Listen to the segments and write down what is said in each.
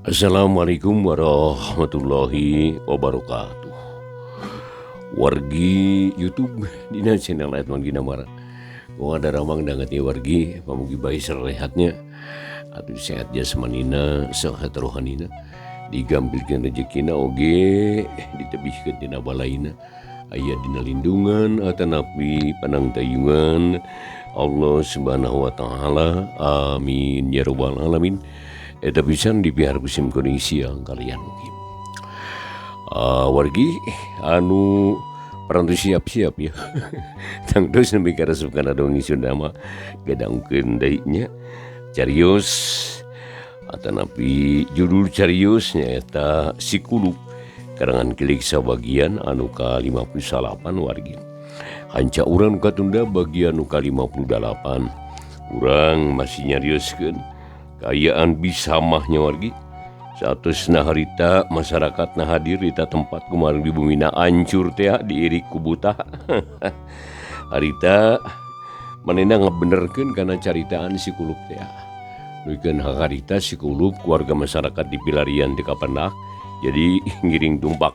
Assalamualaikum warahmatullahi wabarakatuh. Wargi YouTube dina channel Edmond Ginamara. Wong ada ramang danget ieu wargi, pamugi bae sarehatnya atuh sehat jasmanina, sehat rohanina, digampilkeun rejekina oge ditebihkeun tina balaina, aya dina lindungan atanapi panangtayungan Allah Subhanahu wa taala. Amin ya rabbal alamin. Eta pisan dipihar ku sim kuring siang kalian ugi. Wargi anu parantos siap-siap ya. Tangtos nembe karesep kana dongeng Sunda mah gadangkeun deui nya. Carios atanapi judul carios nyaeta Si Kulup karangan Kilik sabagian anu ka-58 wargi. Hanca urang katunda bagian nu ka-58. Urang masih nyarioskeun kaayaan bisamahnya wargi. Saatosna harita masyarakat na hadir di tempat kemarin di bumina ancur teh diirik ku buta. Harita manehna ngabenerkeun kana caritaan si Kulup teh. Duikeun harita si Kulup keluarga masyarakat di pilarian di Kapendak. Jadi ngiring tumpak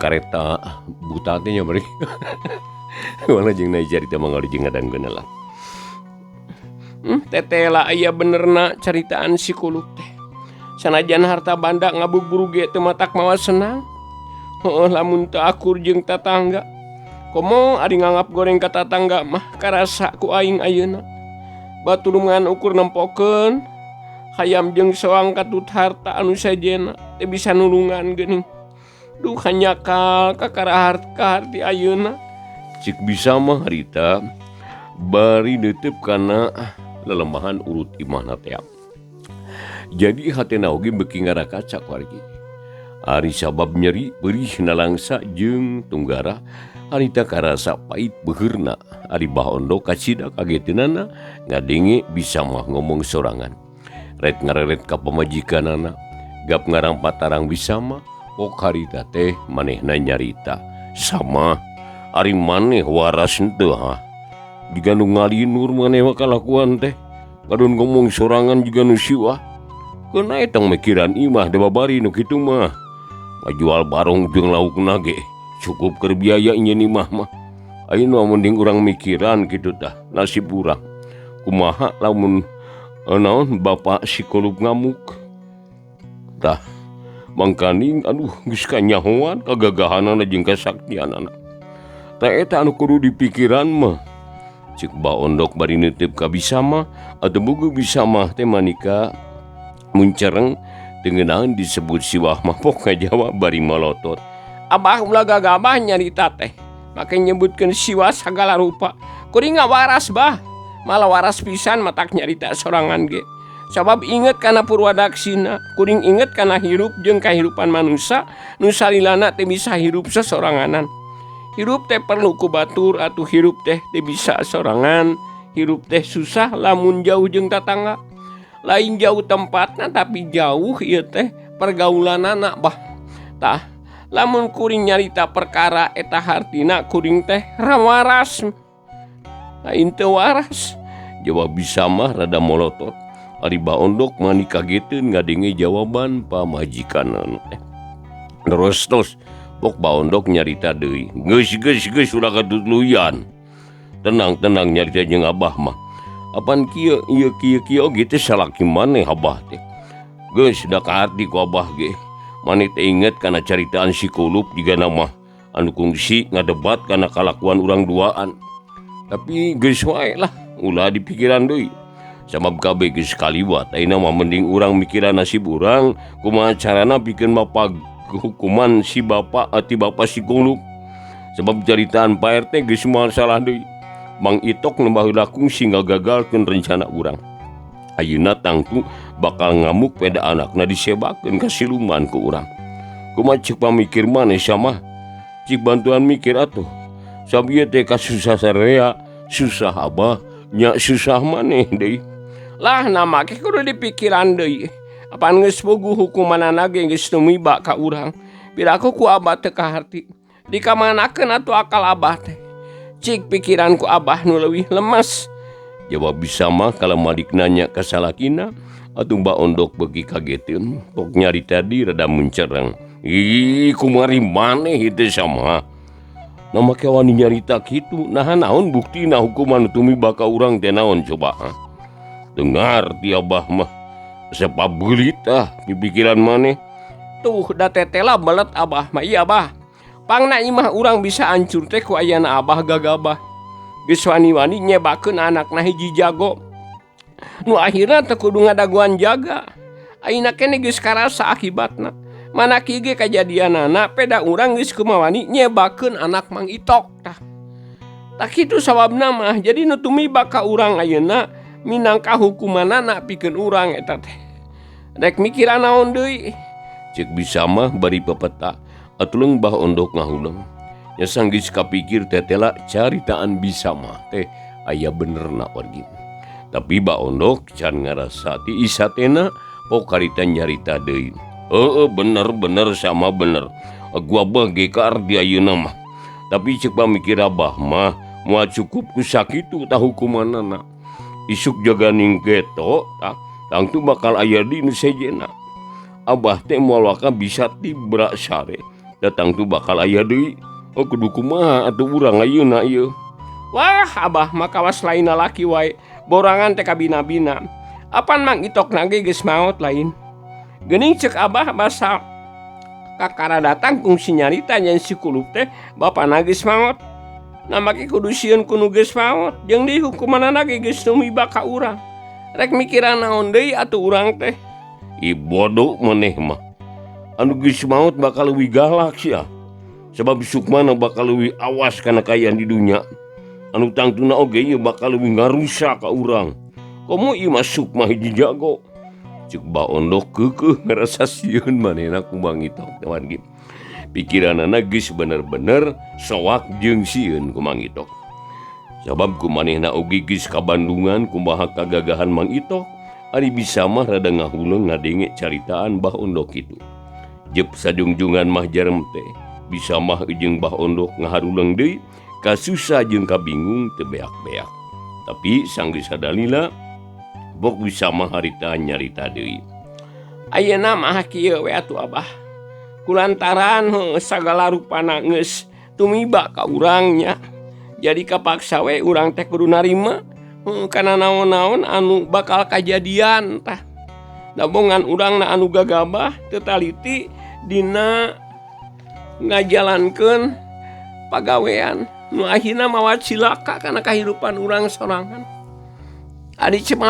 kareta buta teh nya bari. Wala jeung na carita mangga jeung ngadangkeun lah. Tetela aya benerna caritaan si Kulup teh. Sanajan harta banda ngabugburu ge teu matak mawa senang. Heueuh lamun teu akur jeung tatangga. Komo ari nganggap goreng ka tatangga mah karasa ku aing ayeuna. Batur ngan ukur nempokeun hayam jeung soang katut harta anu sejenna teu bisa nulungan geuning. Duh hanyakal kakara harta ayeuna. Cik bisa mah harita bari neuteub kana lelemahan urut imahna teh. Jadi hatena oge beuki ngarakacak wargi. Ari sabab nyeri perih nalangsa jeung tunggara harita karasa pait beuheurna. Ari Bah Ondok kacida kageteunana ngadenge bisa mah ngomong sorangan. Ret ngareret ka pamajikanana, gap ngarang patarang bisa mah pok harita teh manehna nyarita. Sama ari maneh waras henteu ha. Jiga nu ngalinur maneh mah kalakuan teh. Kadon ngomong sorangan jiga nu siwah. Keun tong mikiran imah da babari nu kitu mah. Ngajual barong jeung laukna ge cukup keur biaya nyeun imah mah. Ayeuna mending urang mikiran kitu tah nasib urang. Kumaha lamun naon bapak si Kulup ngamuk. Tah mangkaning aduh geus kanyahoan kagagahanana jeung kasaktianana. Tah eta anu kudu dipikiran mah. Cik Bah Ondok bari neuteub ka bisa mah atuh bugu bisa mah teh manika muncereng tengenaan disebut siwah mah pok ngajawab bari malotot. Abah ulah gagabah nyarita teh make nyebutkeun siwah sagala rupa. Kuring waras bah, malah waras pisan matak nyarita sorangan ge. Sabab inget kana purwadaksina, kuring inget kana hirup jeung kahirupan manusia nu salilana teh bisa hirup sesoranganan. Hirup teh perlu ku batur atuh hirup teh teu bisa sorangan. Hirup teh susah lamun jauh jeung tatangga. Lain jauh tempatna tapi jauh ieu teh pergaulanana bah. Tah lamun kuring nyarita perkara eta hartina kuring teh rawaras. Lain teu waras. Jawab bisa mah rada molotot. Ari Bah Ondok mani kageteun ngadenge jawaban pamajikanana teh. Terus terus pok Bah Ondok nyarita deui. Geus geus geus ulah katutuluyan. Tenang tenang nyarita jeung abah mah. Apan kieu ieu kieu kieu oge teh salaki maneh abah teh. Geus da kaharti ku abah ge. Maneh teh inget kana caritaan si Kulup jigana mah anu kungsi ngadebat kana kalakuan urang duaan. Tapi geus wae lah ulah dipikiran deui. Sabab kabeh geus kaliwat ayeuna mah mending urang mikiran nasib urang kumaha carana pikeun mapag hukuman si bapak ati bapa si Kulup. Sebab caritaan Pak RT geus moal salah deui. Mang Itok nu baheula kungsi ngagagalkeun rencana urang. Ayeuna tangtu bakal ngamuk peda anakna disebakeun ka siluman ku urang. Kumaha ceuk pamikir maneh samah? Cik bantuan mikir atuh. Sabieu teh kasusah sarea, susah abah, nya susah maneh deui. Lah nama ge kudu dipikiran deui. Apan geus puguh hukumanana ge geus tumiba ka urang. Piraku ku abah teu kaharti. Dikamanakeun atuh akal abah teh. Cik pikiran ku abah nu leuwih lemes. Jawab bisa mah kalau malik nanya ka salakina Atuh Mbak Ondok beuki kageteun pok nyarita di rada muncereng. Ih kumari maneh ieu teh sama. Nah make wani nyarita kitu naha naon buktina hukuman nu tumiba ka urang teh naon coba. Teu ngarti abah mah. Resep beulit ah pipikiran maneh. Tuh da tetela belet abah mah ieu abah. Pangna imah urang bisa hancur teh ku ayana abah gagabah. Geus wani-wani nyebakeun anakna hiji jago. Nu akhirna teu kudu ngadaguan jaga. Ayeuna keneh geus karasa akibatna. Mana kieu ge kajadianana peda urang geus kumawani nyebakeun anak Mang Itok tah. Tah kitu sababna mah jadi nu tumiba ka urang ayeuna minangka hukumanana pikeun urang eta teh. Rek mikiran naon deui? Cek bisa mah bari pepeta. Atuleung Bah Ondok ngahuleng. Nya sanggeus kapikir tetela caritaan bisa mah teh aya benerna wargi. Tapi Bah Ondok can ngarasa ti isatena pok karita nyarita deui. Heueuh bener-bener sama bener. Gua bah ge kaarti ayeuna mah. Tapi cek pamikir abah mah moal cukup ku sakitu tah hukumanana. Isuk jaganing geto tah tangtu bakal aya di nu sejenna. Abah teh moal waka bisa tibra sare. Datang tu bakal aya deui. Oh kudu kumaha atuh urang ayeuna ieu. Wah abah mah kawas lain lalaki wae. Borangan teh kabina-bina. Apan Mang Itok na ge geus maot lain. Geuning ceuk abah basa kakara datang kungsi nyarita nyen si kulup teh bapana geus maot. Nah make kudu sieun ku nu geus maot jeung di hukumanana ge geus tumiba ka urang. Rek mikiran naon deui atuh urang teh. Ih bodoh maneh mah. Anu geus maot bakal leuwih galak sia. Sebab sukmana bakal leuwih awas kana kaayaan di dunya. Anu tangtuna oge ieu bakal leuwih ngarusak ka urang. Komo ieu mah sukma hiji jago. Cek Bah Ondok keukeuh ngarasa sieun manehna ku Mang Itok teh wargi. Pikiranana geus bener-bener soak jeung sieun ku Mang Itok. Sabab ku manehna oge geus kabandungan kumaha kagagahan Mang Itok, ari bisa mah rada ngahuleng ngadenge caritaan Bah Ondok kitu. Jep sajungjungan mah jarem teh, bisa mah jeung Bah Ondok ngaharuleng deui, kasusah jeung kabingung teu beak-beak. Tapi sanggeus sadalila bok bisa mah harita nyarita deui. Ayeuna mah kieu we atuh abah. Kulantaran sagala rupana geus tumiba ka urang nya. Jadi kapaksa we urang teh kudu narima kana naon-naon anu bakal kajadian tah. Dabongan urangna anu gagabah teu taliti dina ngajalankeun pagawean nu akhirna mawa cilaka kana kahirupan urang sorangan. Ari cek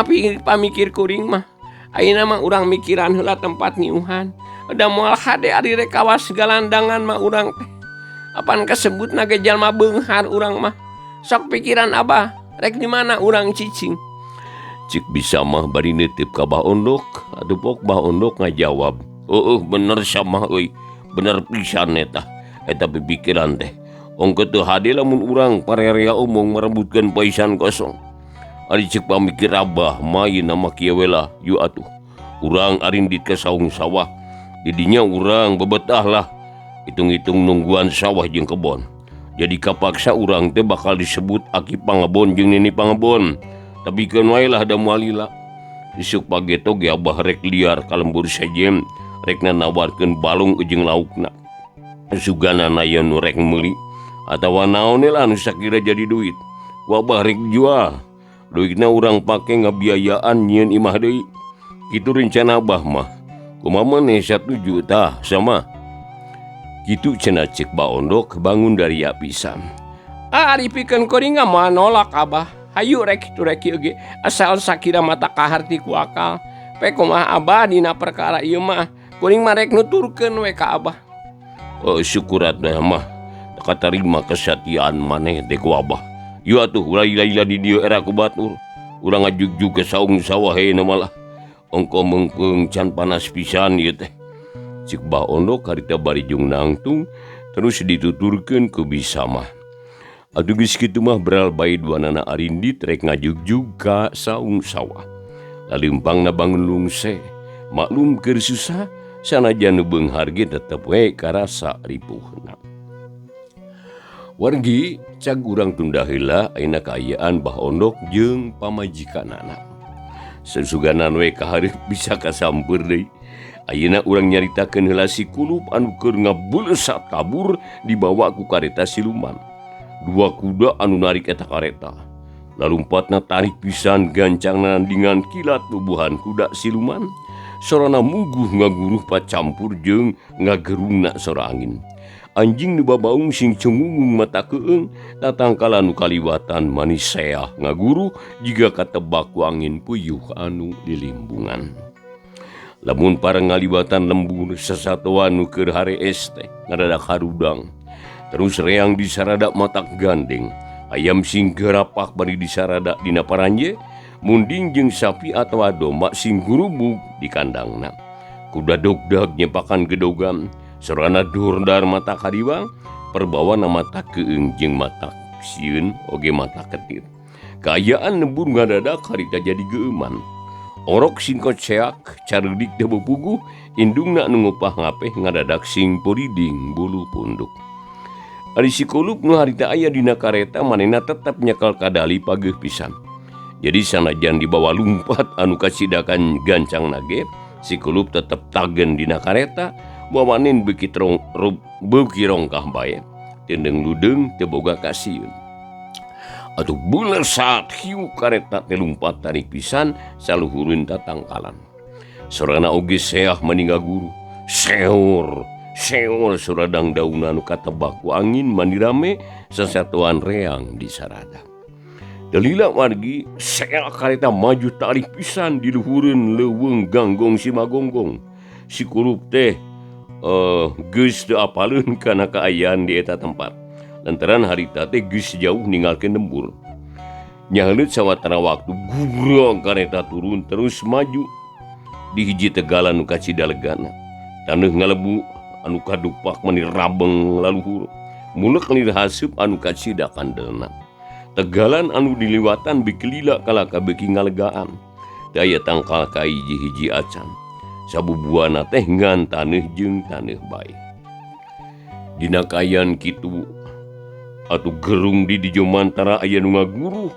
pamikir kuring mah ayeuna mah urang mikiran heula tempat ngiuhan. Da moal hade ari rek kawas galandangan mah urang teh. Apan kasebutna ge jalma beunghar urang mah. Sok pikiran abah rek di mana urang cicing. Cik bisa mah bari nitip ka Bah Ondok, atuh pok Bah Ondok ngajawab. Heueuh bener sama euy, bener pisan eta. Eta pipikiran teh. Ongkoh teu hade lamun urang parerea omong merebutkeun paisan kosong. Ari cek pamikir abah mah ieu mah kieu we lah, yu atuh. Urang arindit ka saung sawah. Didinya urang bebetah lah. Hitung-hitung nungguan sawah jeung kebon. Jadi kapaksa urang teh bakal disebut aki pangebon jeung nini pangebon. Tapi keun wae lah da moal lila. Isuk pageto ge abah rek liar ka lembur sejem, rekna nawarkeun balung jeung laukna. Sugana aya nu rek meuli atawa naon lah nu sakira jadi duit. Ku abah rek jual. Duitna urang pake ngabiayaan nyieun imah deui. Kitu rencana abah mah. Kumaha maneh satuju tah sama. Kitu cenah cek Bah Ondok bangun dari pisan. Ah ari pikeun kuring mah nolak abah. Hayu rek kitu rek kieu ge asal sakira mata kaharti ku akal. Pe kumaha abah dina perkara ieu mah kuring mah rek nuturkeun we ka abah. Oh syukur atuh mah katarima kesatiaan maneh teh ku abah. Yu atuh ulah lila-lila di dieu era ku batur. Urang ngajugjug ke saung sawah heuh malah. Ongko meungpeung can panas pisan ieu teh. Cik Bah Ondok harita barijung nangtung terus dituturkeun ku bisa mah. Atuh geus kitu mah beral bae duanana arindit rek ngajugjug ka saung sawah. Lalimpangna bangun lungse, maklum keur susah sanajan nu beunghar ge tetep we karasa ripuhna. Wargi cag urang tunda heula ayeuna kaayaan Bah Ondok jeung pamajikanana. Sesuganan we kahareup bisa kasampeur deui. Ayeuna urang nyaritakeun heula si Kulup anu keur ngabelesat kabur dibawa ku kareta siluman. Dua kuda anu narik eta kareta. Lalumpatna tarik pisan gancangna dengan kilat bubuhan kuda siluman. Sorana muguh ngaguruh pacampur jeung ngagerungna sora angin. Anjing nu babaung sing cengungung mata keung, tatangkalan nu kaliwatan manis seah ngaguruh jiga katebak ku angin puyuh anu dilimbungan. Lamun para ngaliwatan lembur sasatoan nu keur harees teh ngadadak harudang. Terus reang disaradak matak gandeng, ayam sing gerapak bari disaradak dina paranje, munding jeung sapi atawa domba sing gurubug di kandangna. Kuda dogdag nyepakan gedogan, sorana dordar mata kariwang, perbawana mata keung jeung mata sieun oge mata ketir. Kaayaan lembur ngadadak harita jadi geuman. Orok sing koceak careudik teu bepuguh, indungna nu ngupah ngapeh ngadadak sing poriding bulu punduk. Ari si Kulup nu harita aya dina kareta manehna tetep nyekel kadali pageuh pisan. Jadi sanajan dibawa lumpat anu kasidakan gancang nage, si Kulup tetep tagen dina kareta, wawanin beuki beuki rongkah bae. Tendeng ludeung teu boga kasieun. Atuh beuleusat hiu kareta teh lumpat tarik pisan saluhureun tatangkalan. Sorana oge seah mani ngaguru. Seor seor suradang dauna nu katebak ku angin mani rame sasatoan reang di sarada. Delila wargi seah kareta maju tarik pisan di luhureun leuweung ganggong si Magonggong. Si Kulup teh geus teu apaleun kana kaayaan di eta tempat. Lantaran harita teh geus jauh ninggalkeun lembur. Nyahleut sawatara waktu gubrong kareta turun terus maju di hiji tegalan nu kacida legana. Taneuh ngalebu anu kadupak mani rabeng laluhur. Mulek lir haseup anu kacida kandelna. Tegalan anu diliwatan beuki lila kalaka beuki ngalegaan. Teu aya tangkal ka hiji-hiji acan. Sabubuana teh ngan taneuh jeung taneuh bae. Dina kaayaan kitu atuh gerung di dijo mantara aya nu ngaguruh.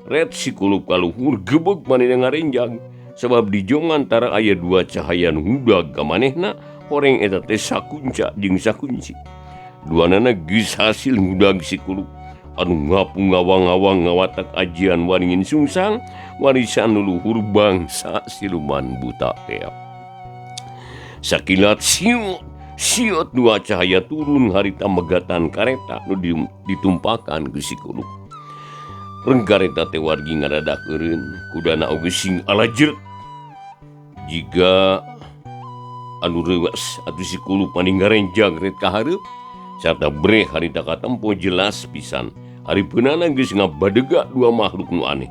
Ret si Kulup kaluhur gebeg manehna ngarenjang. Sabab di jongantara aya dua cahaya nu ngudag ka manehna, horeng eta teh sakunca jeung sakunci. Duanana geus hasil ngudag si Kulup anu ngapung ngawang-ngawang ngawatak ajian waringin sungsang warisan leluhur bangsa siluman buta teh. Sakilat siut siut dua cahaya turun harita megatan kareta nu ditumpakan ku si Kulup. Reng kareta teh wargi ngadadak eureun, kudana oge sing alajeut. Jiga anu reuas atuh si Kulup mani ngarenjang ret ka hareup sarta breh harita katempo jelas pisan. Hareupeunana geus ngabadega dua makhluk nu aneh.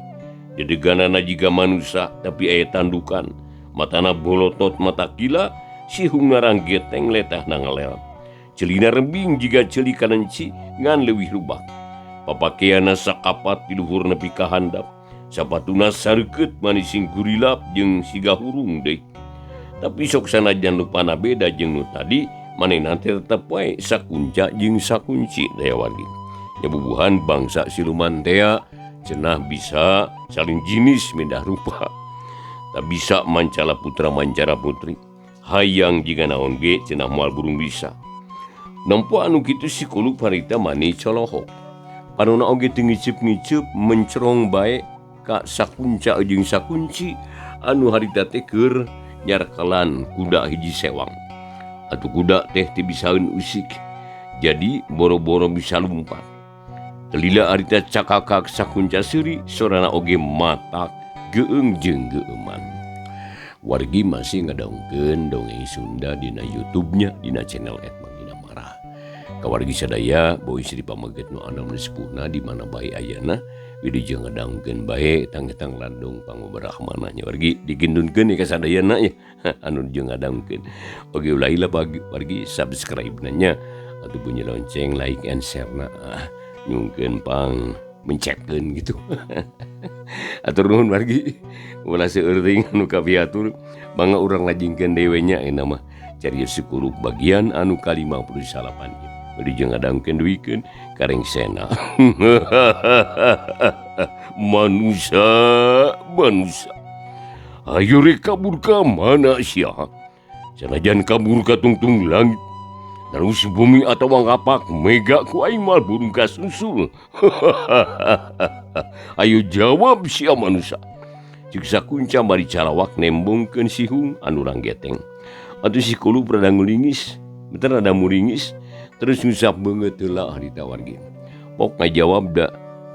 Dedeganana jiga manusa tapi aya tandukan. Matana bolotot mata gila, sihungna ranggeteng letahna ngelel. Celina rebing jiga ceuli kalenci ngan leuwih lubak. Papakeanna sakapat di luhur nepi ka handap. Sapatuna sareukeut mani sing gurilap jeung siga hurung deui. Tapi sok sanajan rupana beda jeung nu tadi, manehna teh tetep wae sakunca jeung sakunci teh wargi. Nyabubuhan bangsa siluman tea cenah bisa saling jinis mindah rupa. Tak bisa mancala putra mancara putri. Hayang jiga naon ge cenah moal burung bisa. Nempo anu kitu si Kulup harita mani colohok. Panona oge teu ngiceup-ngiceup mencerong bae ka sakunca jeung sakunci anu harita teh keur nyarkelan kuda hiji sewang. Atuh kuda teh teu bisaeun usik. Jadi boro-boro bisa lumpat. Lila harita cakakak sakunca seuri sorana oge matak geueung jeung geueuman. Wargi masih ngadongkeun dongeng Sunda dina YouTube-nya dina channel @maginamara. Kawargi sadaya boy Sri pameget nu anu sepuhna di mana bae ayana wilujeng ngadangkeun bae tang-tang landung pangobarahmana nya wargi digindunkeun ka sadayana nya anu jeung ngadangkeun. Oge ulah hilap wargi subscribe na nya atuh bunyi lonceng like and share na nyungkeun pang mencetkeun gitu. Atur nuhun wargi ulah seueur teuing anu kapiatur mangga urang lajengkeun deui nya ayeuna mah carios Kulup bagian anu ka-58. Wilujeng ngadangkeun duikeun kareng sena. Manusia, manusia. Ayo rek kabur ka mana sia? Sanajan kabur ka tungtung langit, terus bumi atawa ngapak mega ku aing moal burung kasusul. Ayo jawab sia manusia. Cik Sakunca bari calawak nembongkeun sihung anu ranggeteng. Atuh si Kulup rada ngulingis, bener rada muringis, terus ngusap beungeut heula harita wargi. Pok ngajawab da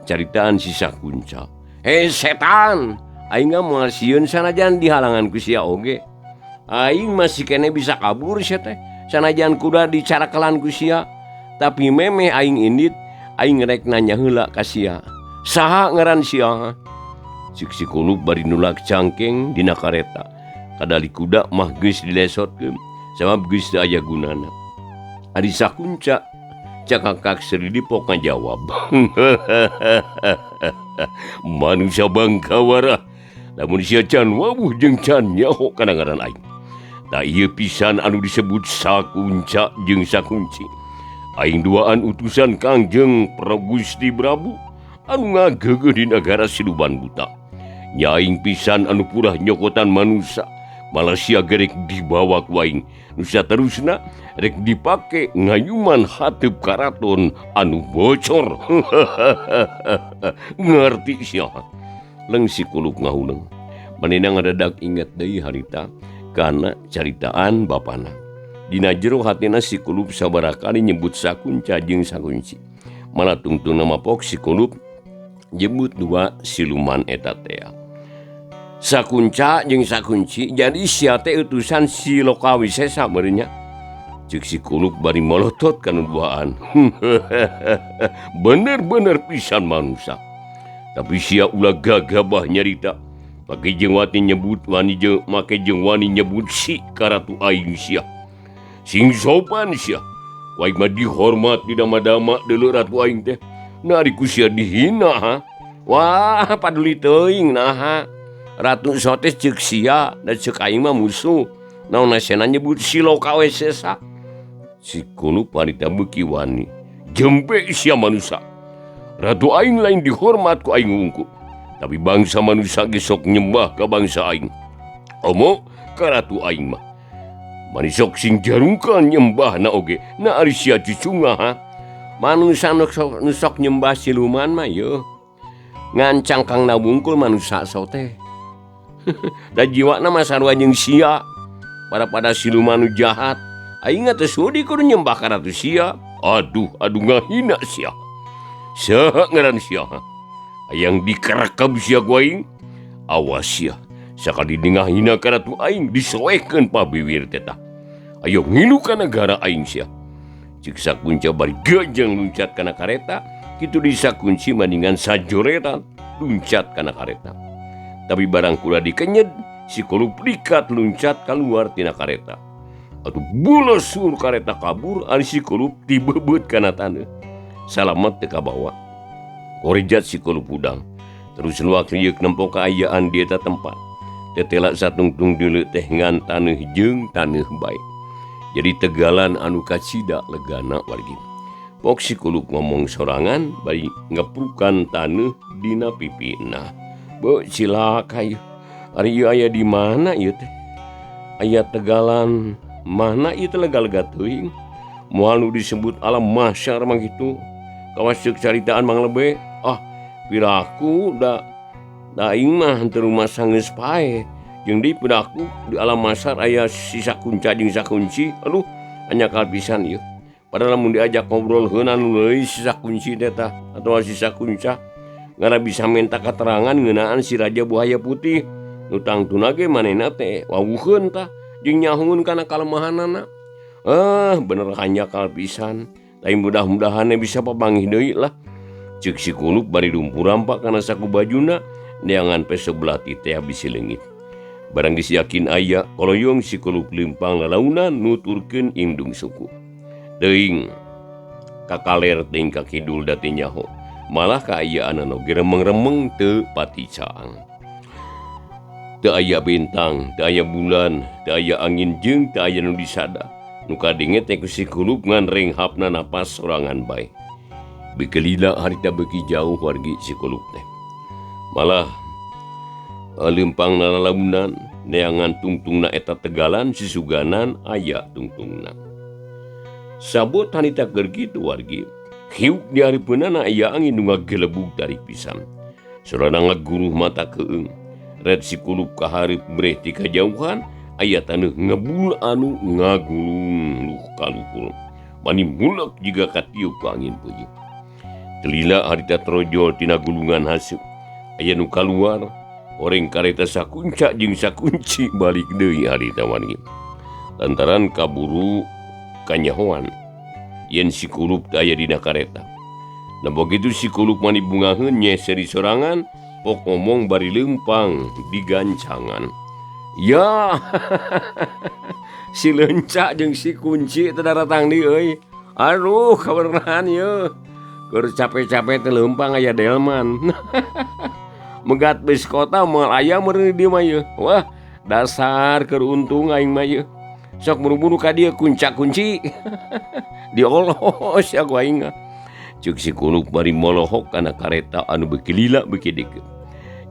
caritaan si Sakunca. Hei setan, aing mah moal sieun sanajan dihalangan ku sia oge. Aing masih kene bisa kabur sia teh. Sanajan kuda dicarakelan ku sia, tapi memeh aing indit, aing rek nanya heula ka sia. Saha ngaran sia? Cik si Kulup bari nulak cangkeng dina kareta. Kadali kuda mah geus dilesotkeun, sabab geus teu aya gunana. Ari Sakunca cakakak seuri dipok ngajawab. Manusia bangkawara, lamun sia can wawuh jeung can nyaho kana ngaran aing. Ta ieu pisan anu disebut Sakunca jeung Sakunci. Aing duaan utusan Kangjeng Prabu Gusti Prabu anu ngageugeuh di nagara Siluman Buta. Nya aing pisan anu purah nyokotan manusa, malah sia gerek dibawa ku aing. Nu saterusna rek dipake ngayuman hateup karaton anu bocor. Ngarti sia. Leung si Kulup ngahuleng. Manehna ngadadak inget deui harita kana caritaan bapana. Dina jero hatina si Kulup sabaraha kali nyebut Sakunca jeung Sakunci. Malah tungtungna mapok si Kulup nyebut dua siluman eta teh. Sakunca jeung Sakunci jadi sia teh utusan si Lokawisesa meureun nya. Ceuk si Kulup bari molotot kana duaan. Bener-bener pisan manusa. Tapi sia ulah gagabah nyarita. Pake jeung wani nyebut wani jeung make jeung wani nyebut si ka ratu aing sia. Sing sopan sia. Ku aing mah dihormat di dama-dama deuleu ratu aing teh. Nah ari ku sia dihina ha. Wah paduli teuing naha. Ratu sotes ceuk sia da ceuk aing mah musuh. Naon nasena nyebut si Lokawisesa. Si Kulup harita beuki wani. Jempe sia manusa. Ratu aing lain dihormat ku aing wungku. Tapi bangsa manusia ge sok nyembah ka bangsa aing. Omo ka ratu aing mah. Mani sok sing jarungkan nyembahna oge. Na ari sia cucunga ha. Manusa nu sok nyembah siluman mah yeuh. Ngancang kang na wungkul manusa sok teh. Da jiwana mah sarua jeung sia. Pada siluman nu jahat. Aing teh sudi kudu nyembah ka ratu sia. Aduh, aduh ngahina sia. Saha ngaran sia? Hayang dikarakab sia ku aing. Awas sia. Sakali ngahina ka ratu aing disoekeun pabiwir teh tah. Ayo ngilu ka nagara aing sia. Ceuk Sakunca bari gejeng luncat kana kareta, kitu di Sakunci mandingan sajoretan luncat kana kareta. Tapi barang kula dikenyed, si Kulup likat luncat keluar tina kareta. Atuh bulesur kareta kabur, ari si Kulup dibebeut kana taneuh. Salamet teu kabawa. Korejat si Kulup hudang. Terus luak rieuk nempo kaayaan di eta tempat. Tetela satungtung deuleu teh ngan taneuh jeung taneuh bae. Jadi tegalan anu kacida legana wargi. Pok si Kulup ngomong sorangan bari ngeprukan taneuh dina pipina. Beuh cilaka ieu. Ari ieu aya di mana ieu teh? Aya tegalan mana ieu teh lega-lega teuing. Moal nu disebut alam mahsyar mah kitu. Kawas ceuk caritaan Mang Lebe. Ah, piraku da aing mah henteu rumasa geus paeh. Jeung deui piraku di alam mahsyar aya si Sakunca jeung Sakunci. Aduh, anyakal pisan ieu. Padahal lamun diajak ngobrol heuna nu leuwih si Sakunci teh tah atawa si Sakunca. Ngara bisa minta keterangan ngeunaan si Raja Buaya Putih. Nu tangtuna ge manehna teh wawuheun tah jeung nyahueun kana kalemahanana. Bener hanjakal pisan. Tapi mudah-mudahan bisa papanggih deui lah. Ceuk si Kulup bari lumpuh rampak kana saku bajuna neangan pe sebelah ti teh bisi leungit. Barang geus yakin aya, koloyong si Kulup leumpang lalaunan nuturkeun indung suku. Teuing kakaler teuing ka kidul da teu nyaho. Malah kaayaanana oge remeng-remeng teu pati caang. Teu aya bintang, teu aya bulan, teu aya angin jeung teu aya nu disada. Nu kadenge teh ku si Kulup ngan renghapna napas sorangan bae. Beuki lila harita beuki jauh wargi si Kulup teh. Malah Lempang nalalaunan neangan tungtungna eta tegalan sisuganan aya tungtungna. Sabot harita keur kitu wargi. Hiuk di hareupeunana aya angin nu ngagelebug tarik pisan. Sorana ngaguruh mata keung. Red si kulup ka hareup breh ti kajauhan aya taneuh ngebul anu ngagulung luh kaluhur. Mani mulek jiga katiup ku angin peuyeuk. Telila harita trojol tina gulungan haseup. Aya nu kaluar, oreng kareta sakunca jeung sakunci balik deui harita wargi. Lantaran kaburu kanyahoan yen si kulup teh aya dina kareta. Nah begitu si kulup mani bungaheun nyeseri sorangan, pok ngomong bari leumpang digancangan. Ya, si leunca jeung si kunci teh daratang deui euy. Aduh, kabeneran ieu. Keur capek-capek teh leumpang aya delman. Megat bus kota moal aya meureun di dieu mah ieu. Wah, dasar keur untung aing mah ieu. Sok buru-buru ka dieu kunca kunci. Diolos ya ku aing mah. Ceuk si kulup bari molohok kana kareta anu beuki lila beuki deukeut.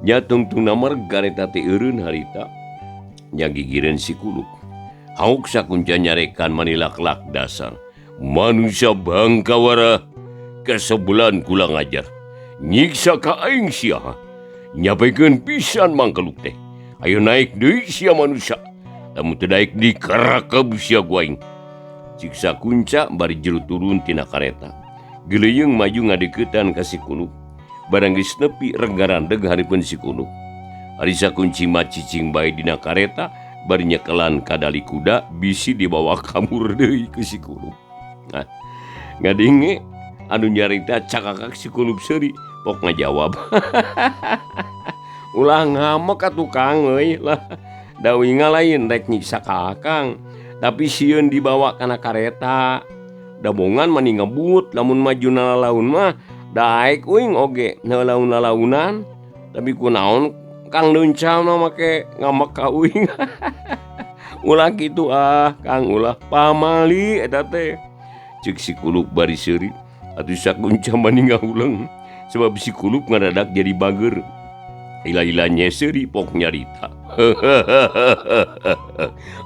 Nya tungtungna merg kareta teh eureun harita. Nya gigireun si kulup. Hauk sakunca nyarekan mani lak-lak dasar. Manusia bangkawara kasebelan kula ngajar. Nyiksa ka aing sia. Nyapekeun pisan mangkeluk teh. Ayo naik deui sia manusia. Lamun teu daek dikarakeb sia ku aing. Cik sakunca bari jero turun tina kareta. Geleuyeung maju ngadeuketan ka si kulup. Barang geus nepi renggarandeg hareupeun si kulup. Ari sakunci mah cicing bae dina kareta bari nyekelan kadali kuda bisi dibawa kabur deui ku si kulup. Nah, ngadenge anu nyarita cakakak si kulup seuri pok ngajawab. Ulah ngamek atuh Kang euy lah. Da uing lain rek nyiksa ka Akang, tapi sieun dibawa kana kareta. Dabongan mani ngebut lamun maju nalalaun mah daek uing oge nalaun-lalaunan. Tapi kunaon Kang Leunca mah make ngamek ka uing. Ulah kitu ah Kang, ulah pamali eta teh. Ceuk si kulup bari seuri atuh sakunca mani ngahuleng sebab si kulup ngadadak jadi bager. Ila-ila nyeseri pok nyarita.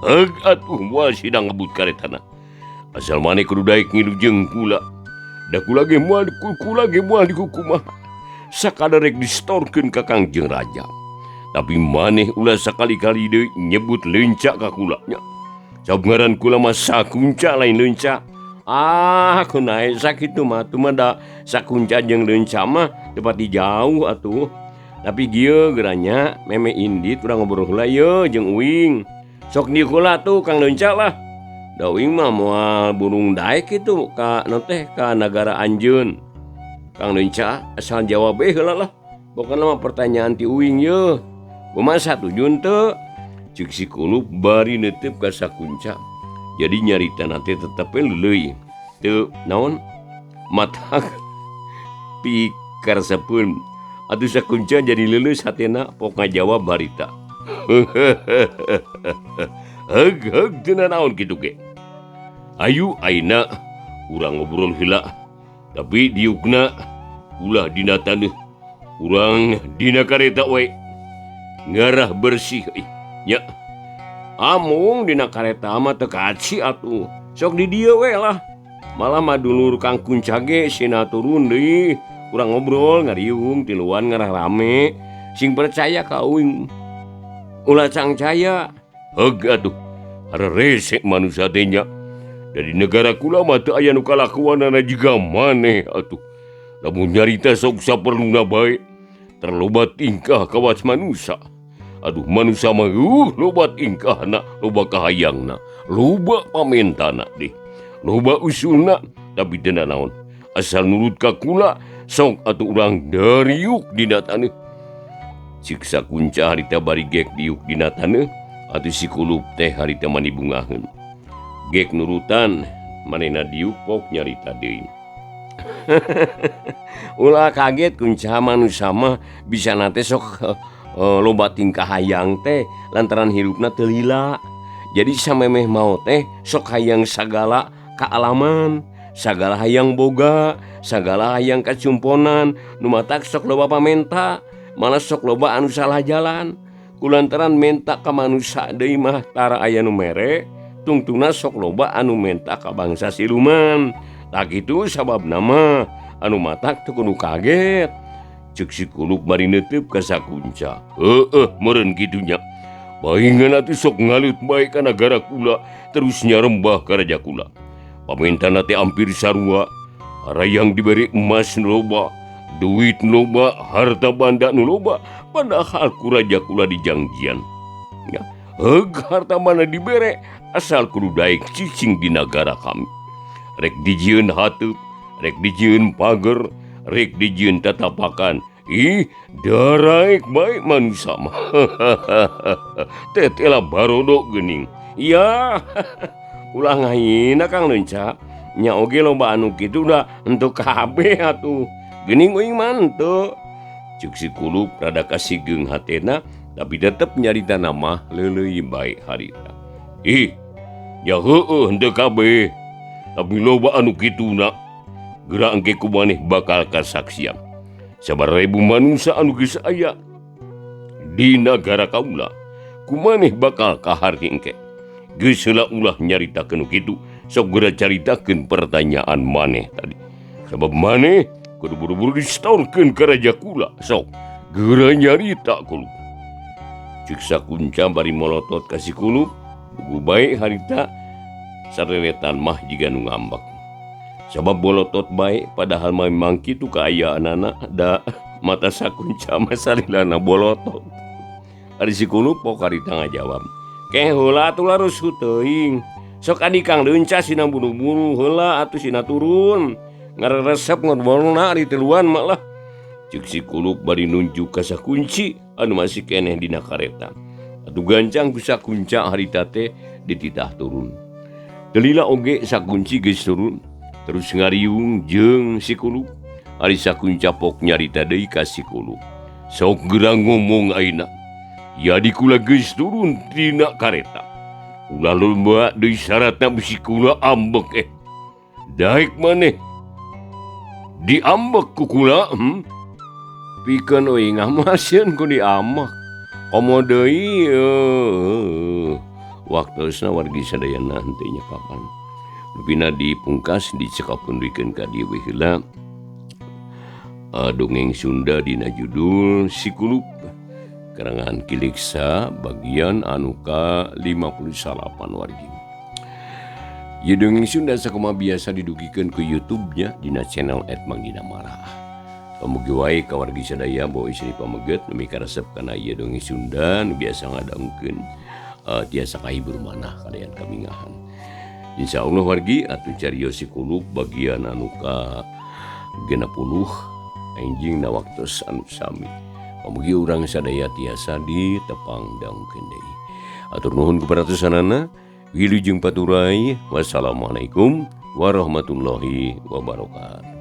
Heug atuh moal sidang ngebut karetana. Asal maneh kudu daek ngilu jeung kula. Da kula ge moal kula ge moal dikukumaha. Sakadar rek distorkeun ka Kangjeng Raja. Tapi maneh ulah sakali-kali deui nyebut leunca ka kula nya. Sabab ngaran kula mah sakunca lain leunca. Ah, kunae sakitu mah atuh mah da sakunca jeung leunca mah teu pati jauh atuh. Tapi gieu geuranya meme indit urang ngobrol heula yeuh jeung uing. Sok dieu heula tuh Kang Leunca lah. Da uing mah moal burung daek kitu ka naon teh ka nagara anjeun. Kang Leunca asal jawab we heula lah. Pokona mah pertanyaan ti uing yeuh. Kumaha satuju teu? Ceuk si kulup bari neuteup ka sakunca. Jadi nyaritana teh tetep we leuleuy. Teu naon matak pikaresepeun. Atuh sakunca jadi leuleus hatena pok ngajawab harita. Heug heug teu nanaon kitu ge. Ayu ayeuna urang ngobrol heula. Tapi diukna ulah dina taneuh. Urang dina kareta we. Ngarah bersih euy nya. Amung dina kareta mah teu kaci atuh. Sok di dieu we lah. Malah mah dulur Kang Kunca ge sina turun deui. Urang ngobrol ngariung tiluan ngarah rame. Sing percaya ka uing. Ulah cangcaya. Heug atuh. Arese manusia teh nya. Dari negara kula mah teu aya nu kalakuanana jiga maneh atuh. Lamun nyarita sok saperluna bae. Terloba tingkah kawas manusia. Aduh manusia mah loba tingkahna, loba kahayangna, loba pamentana deh. Loba usulna tapi teu nanaon. Asal nurut ka kula sok atuh urang dariuk dina taneuh. Siksa kunca harita bari gek diuk dina taneuh atuh si kulup teh harita mani bungaheun. Gek nurutan manehna diuk pok nyarita deui. Ulah kaget kunca manusia mah bisa nate sok loba tingkah hayang teh lantaran hirupna teu lila. Jadi samemeh mau teh sok hayang sagala kaalaman, sagala hayang boga, sagala hayang kacumponan, nu matak sok loba pamenta, malah sok loba anu salah jalan. Kulantaran menta ka manusia deui mah tara aya nu mere, tungtungna sok loba anu menta ka bangsa siluman. Tak kitu sababna mah anu matak teu kudu kaget. Ceuk si Kulup bari neuteup ka Sakunca. Heueuh meureun kitu nya. Baingan atuh sok ngalut bae ka nagara kula terus nyarembah ka raja kula. Pamintana teh hampir sarua, arayang diberi emas nu loba, duit nu loba, harta banda nu loba, padahal ku raja kula dijangjian. Ya, heug harta mana dibere asal kudu daek cicing di nagara kami. Rek dijieun hateup, rek dijieun pager, rek dijieun tatapakan. Ih, daraek bae manusia mah. Tetela barodo geuning. Ya, ulah ngahina Kang Lenca. Nya oge loba anu kitu da henteu kabeh atuh. Geuning uing mah henteu. Ceuk si Kulup rada kasigeung hatena, tapi tetep nyaritana mah leuleuy bae harita. Ih, nya heueuh henteu kabeh. Tapi loba anu kituna. Geura engke ku maneh bakal kasaksian. Sabar ribu manusia anu geus aya di nagara kaula, kumaneh bakal kaharti engke. Geus heula ulah nyaritakeun nu kitu, sok geura caritakeun pertanyaan maneh tadi. Sabab maneh kudu buru-buru disetorkeun ka raja kula, sok geura nyarita Kulup. Ceuk Sakunca bari molotot ka si Kulup, buku bae harita sareretan mah jiga nu ngambek. Sabab bolotot bae padahal memang kitu kaayaanana da mata Sakunca mah salilana bolotot. Ari si Kulup pok harita ngajawab, "Keh heula atuh larusuh teuing. Sok adi Kang Leunca sina buru-buru heula atuh sina turun. Ngareresep ngobrolna ari tiluan mah lah." Ceuk si Kulup bari nunjuk ka Sakunci anu masih keneh dina kareta. Atuh gancang ku Sakunca harita teh dititah turun. Delila oge Sakunci geus turun. Terus ngariung jeung si Kulup. Ari Sakunca pok nyarita deui ka si Kulup. Sok geura ngomong ayeuna. Ya di kula geus turun tina kareta. Ulah loba deui syaratna bisi kula ambek. Daek maneh diambek ku kula, Pikeun euy ngamasieun ku diambek. Komo deui waktosna wargi sadayana henteu nya kapan. Rupina dipungkas dicekapkeun duikeun ka dieu we heula. Dongeng Sunda dina judul Si Kulup karangan Kiliksa bagian anu ka 58 wargi. Ieu dongeng Sunda sakumaha biasa didugikeun ku YouTube-nya dina channel @mangdinamara. Pamugi wae ka wargi sadaya bawa istri pameget nu mikaresep kana ieu dongeng Sunda nu biasa ngadangkeun tiasa kahibur manah kalian kamingahan. Insya Allah wargi atuh carios Si Kulup bagian anu ka 60 enjing na waktos anu sami. Pamugi urang sadaya tiasa ditepang dangkeun deui. Atur nuhun kuperhatosanana. Wilujeng paturay. Wassalamualaikum warahmatullahi wabarakatuh.